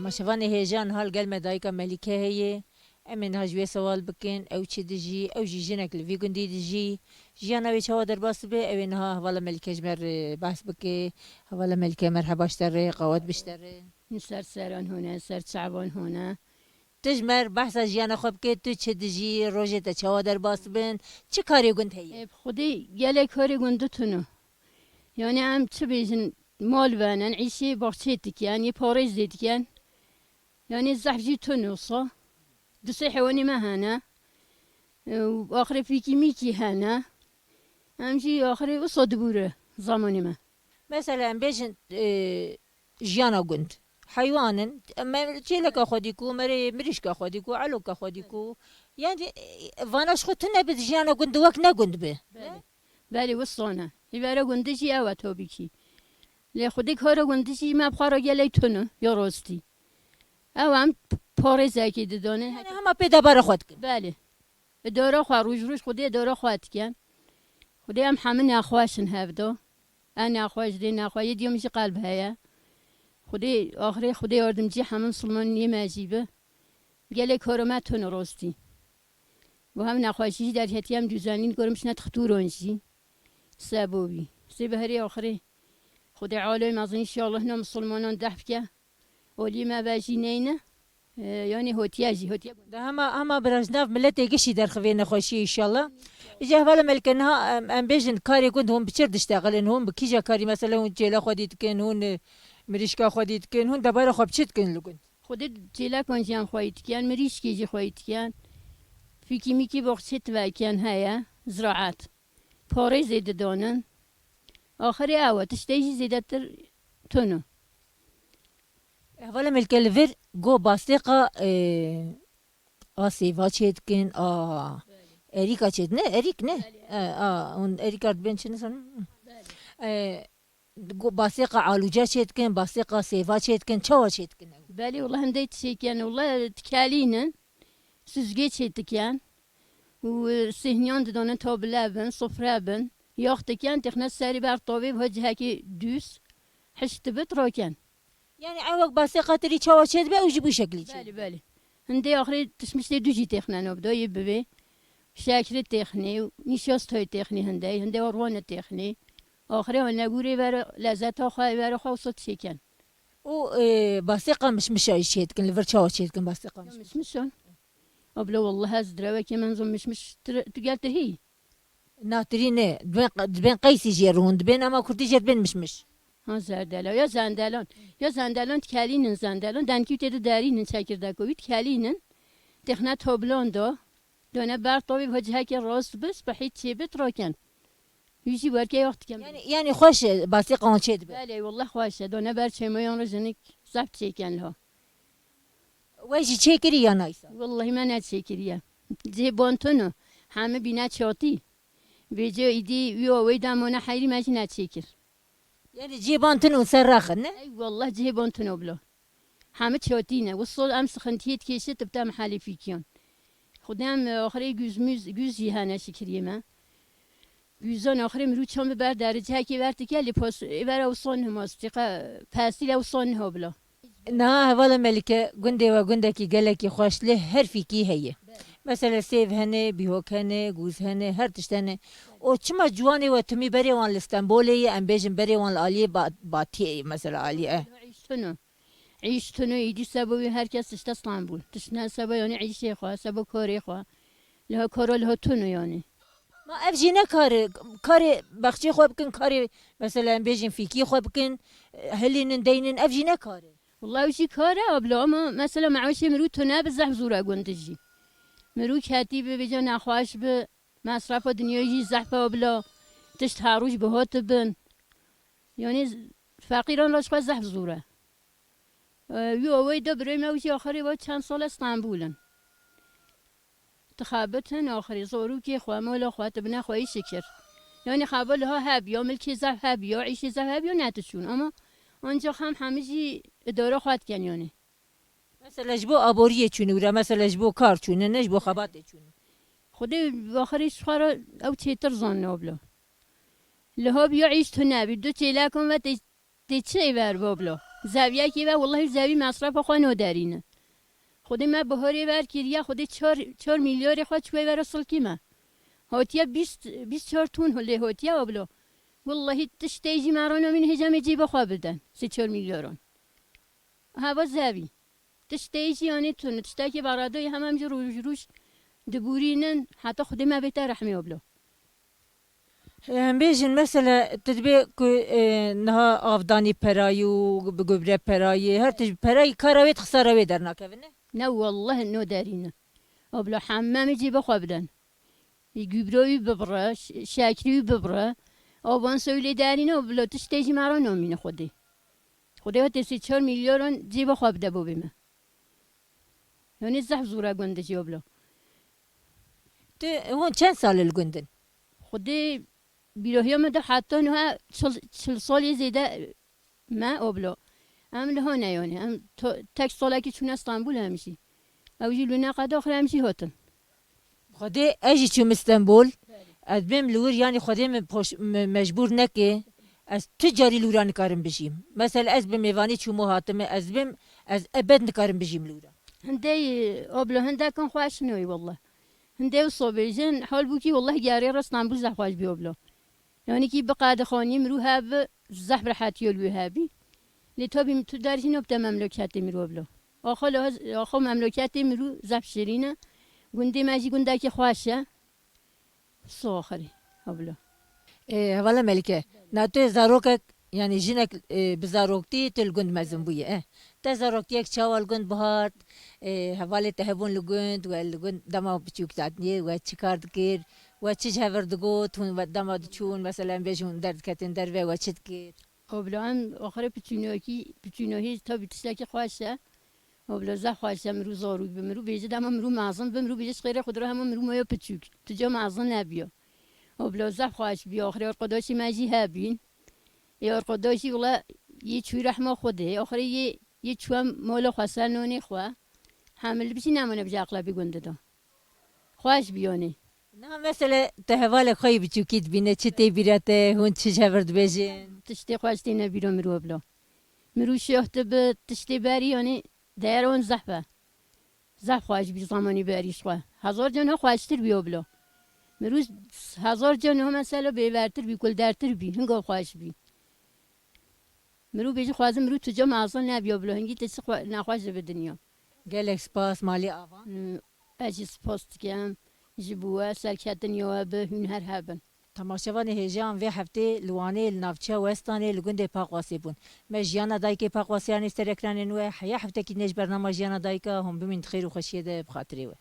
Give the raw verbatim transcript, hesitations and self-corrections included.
Ma şevanê hêja niha li gel me dayika Melîke heye. Em ê niha ji wê sewal bikin, ew çi dijî, ew jî jinek li vî gundî dijî. Jiyana wê çawa derbas dibe, ew ê niha hevala Melîke ji me re behs bike. Hevala Melîke, merheba ji te re, qawet bi ji te re. Ser seran hûn e, ser çavan hûn e. Tu ji me re behsa jiyana xwe bike, tu çi dijî, rojê te çawa derbas dibin, çi karê gund heye? Ê, bi Xwedê gelek karê gund tune. Yani em çi bêjin, mal venin, îşê baxçê dikin, yê parêzê dikin. Yani zehf jî tune wisa. Du sê heywanê me hene. Û axirê fîkî mîkî hene. Em jî axirê wisa dibûre zamanê me. Mesela em bêjin, e, jiyana gund. Heywan in, me çêleka xwedî ku, merê mirîşka xwedî ku, eloka xwedî ku. Yani, e, vana ji xwe tune bi jiyana gund wek ne gund bi. Belê. Belê, wisa ne. Îvera gundî jî ew e tabii ki. Lê xwedî kara gundî jî me bi xwe re gelek tune, ya rastî. Ew em parêzekî didane. Yani hema pê debara xwe dikin. Belê. Dora xwe, roj roj Xwedê dora xwe dikin. Xwedê em hemî nexweş in hevdo. E nexweş, dê nexweş, yê diyom jî qelb heye. Xwedê, axirê Xwedê yardimcî hemî misilmanên yê me jî bi. Gelek karo me tune rastî. Û hem nexweşî jî derketiye, em dûzenîn gorim şine dixtûron jî. Sebo wî. Sê bi herê axirê. Xwedê alê mezin înşallah ne misilmanan dehf ke. Olî me ve jî neyne. E, yani hotiye jî, hotiye. De hema, hema biraz nav miletê gişî derxivê nexweşiyê înşallah. Îca hevala Melike niha em, em bêjin karê gund hûn bi çi re diştexilin, hûn bi kîja karî mesela hûn çêla xwedî dikin, hûn, e, mirîşka xwedî dikin, hûn debara xwe bi çi dikin li gund? Xwedê çêlekan jî em xweyî dikin, mirîşkê jî xweyî dikin. Fîkî mîkî baxçê tivekiyan heye, ziraet. Parêzê didonin. Axirê ew e, tiştê jî zêdetir tune. Hevala Melike li vir go basêqa, e, a sêva çêdikin, a erîka çêdine, erîk ne? E, a, hûn erîka dibên çi nizanim? E, go-, basêqa alûce çêdikin, basêqa sêva çêdikin, çawa çêdikin ew? Belê, wela hindê çêkin, wela dikelînin, süzgê çêdikin. Û, e, sêhniyan didonin tabile bin, sofre bin. Yax dikin, têxine serî ber tavê, bi cihekî dûz, hişt dibit rakin. Yani ew wek basê qatirî çawa çêdibe, ew jî bu şeklî çê. Belê, belê. Hindê axirê tişmiştê dû jî têxine nobdo, yê bibê. Şekrê têxinê, nîşastayê têxinê hindê, hindê orwane têxinê. Axirê anegûrê vere, lezeta xwe, vere xwe û sot çêken. Û, e, basêqa mişmişa jî çêdikin, li vir çawa çêdikin basêqa mişmiş? Mişmişan. Abla, wallah ez direwekê min zon mişmiş tu gel tu hî. Natirî ne, dibên, dibên qeysî jê rûn, dibên ama kurdî jê dibên mişmiş. Ha, zerdela, ya zendelan. Ya zendelan dikelînin zendelan, denkî tê de derînin çekirdeko, wî dikelînin. Têxine toblan do. Done ber tavî ho cihekê rast bi, spehî çê bi troken. Wî jî werkê yox dikem. Yani, yani xweş e, basê qan çê dibe. Belê, wallah xweş e. Done ber çêmoyan re jinik zeft çêken lo. We jî çêkirî ya naysa? Wellahî me neçêkiriye. Cihê ban tune, hemî bîne çatî. Vêca îdî wî aweyî de mane heyrî me jî neçêkir. Yani cihê ban tune û ser raxin, ne? Ey wallah cihê ban tune bila. Hemî çatî ne. Wisol em sixintiyê dikêşit bi te mihelî fîkiyan. Xwedê em axirê gûz mûz, gûz jî hene şikiriyê me. Gûzan axirê mirû çan bi ber derê cihekê ver dike lê pos, ê vera wisa niha, mastîqe pesîle wisa niha bila. Niha hevala Melike, gundê we gundekî gelekî xweş lê her fîkî heye. Mesela sêv hene, bîhok hene, gûz hene, her tişt hene. O çima ciwanê we timî berê wan li Stenbolê ye, em bêjin berê wan li aliyê ba-, batiyê ye, mesela aliyê. Îş tune. Îş tune, îdî seba wî her kes tişte Stenbol. Tiştine seba yani îşê xwe, seba karê xwe. Liha kara liha tune yani. Ma ev jî ne kar e, karê baxçê xwe bikin, karê mesela em bêjin fîkî xwe bikin, e, hilînin, deynin, ev jî ne kar e. Wela ew jî kar e abla, ama mesela meweşê mirû tune bi zehf zûr e gund jî. Mirû ketî bi, vêca nexweş bi, mesrefa dinyayê jî zehf e abla, tişt her roj biha dibin. Yani z-, feqîran re ji xwe zehf zûr e. E, wî awayî de birê me wî jî axirê ve çend sal e Stenbol in. Dixebitin axirê, zorûkê xwe, mala xwe, dibine xweyî şikir. Yani xeba liha hebiya, milkê zehf hebiya, îşê zehf hebiya, nediçûn. Ama ancak hem hemî jî idara xwe dikin yani. Mesela ji bo aboriyê çûne wira, mesela ji bo kar çûne, ne ji bo xebatê çûne. Xwedê axirê ji xwe re ew çêtir zanne abla. Liha biya îş tune bî, du çêlekan ve tê, tê çi êver biblo. Zeviyekê ve wellahî zevî mesrefa xwe noderîne. Xwedê me buharê ver kiriye, xwedê çar, çar milyarê xwe çûye vera silkî me. Hatiye bîst, bîst çar ton lê hatiye ablo. Wellahî tiştê jî me re namîn hêja me cîba xwe biden, sê çar milyaran. Heva zevî. Tiştê jî yanî tune, tiştekî veradoyê hemam jî roj roj dibûrînin, heta Xwedê me bête rehmê ablo. Em bêjin mesela tu dibê ku, e, niha avdanî perayî û bi gubre perayî, her tişt perayî kara wê xisara wê dernakevin ne? Ne welleh no derîne. Abla hemme min cî bixwe biden. Î gubre wî bibire, ş-, şekrî wî bibire. Avan soylê derîne, abla tiştê jî me re namîne Xwedê. Xwedê hate sê çar milyaran cî bixwe bide bo bê me. Yanî zehf zûre gund jî abla. Tu hûn çend sal li gund in? Xwedê bîrohiya me de heta niha çil, çil salê zêde me abla. Em li hane yanî. Em to, tek salekî çûne Stenbul em jî. Ew jî li neqeda xwe em jî hatin. Xwedê ez jî çûm Stenbul. Ez bêm li wir yanî Xwedê min poş, min mecbûr neke. Ez tu carî li wira nikarim bijîm. Mesela ez bi mêvanî çûm û hatime ez bêm, ez ebed nikarim bijîm li wira. Hindê, abla, hindekan xweş nayê, wallah. Hindê wisa bêjin, halbûkî, wallah, gerê re Stenbul zehf xweş bî, abla. Yanî kî bi qedixanî mirû hebi, zehf rehetî li wê hebî. Lê tabî tu derjî nabte memleketê mirû, abla. Axa laz-, axa memleketê mirû zehf şirîn e. Gundê me jî gundekî xweş e. Wisa axirî, abla. Ê, hevala Melike, na tu zarokek, yanî jinek, ê, bi zaroktî tu li gund mezin bûye, e. Te zaroktiyek çawa li gund bihart? Ê, hevalê te hebûn li gund, we li gund dema biçûk datniyê, we çi kar dikir? We çi ji hev re digot? Hûn we dema diçûn, mesela em bêjin hûn derdiketin derve, we çi dikir? Abla em axire piçûnokî, piçûnohî tabî tiştekî xweş e. Abla zehf xweş e mirû zarû bi mirû bêje dema mirû mezin bi mirû bêje ji xêrê Xwedê re hema mirû moya piçûk. Tu ca mezin nebiya. Abla zehf xweş bî axire arkadaşî me jî hebîn. Ê arkadaşî wila yê çû rehma Xwedê. Axire yê, yê çû em mola xwe ser nonê xwe. Hemil bijî nemane bijî eqlebî gundê de. Xweş bî yanî. Niha mesele te hevalek xwe yî biçûkî dibîne, çi tê bîra te, hûn çi ji hev re dibêjin? Tiştê xweş têne bîra mirov abla. Mirov şoh dibe tiştê berî, yanî değer wan zehf e. Zehf xweş bî zamanî berî ji xwe. Hezar can ha xweştir bî abla. Mirov hezar can ha mesela bêvertir bî, kuldertir bî, hinga xweş bî. Mirov bêjî xwezin mirov tu ca mezin nebî abla, hingî te çi xwe, nexweş dibe dinya. Gelek spas malê avan. Hmm, ez jî spas dikim ji bo we, serketin ya we bi hûn her hebin. Temaşevanê hêjayan vê heftê li Wanê li navçeya Westanê li gundê Paqwasê bûn. Me jiyana dayikê Paqwasê anî ser ekranên we. Heya heftekî dinê ji bernama Jiyana Dayika hûn bimîn di xêr û xweşiyê de bi xatirê we.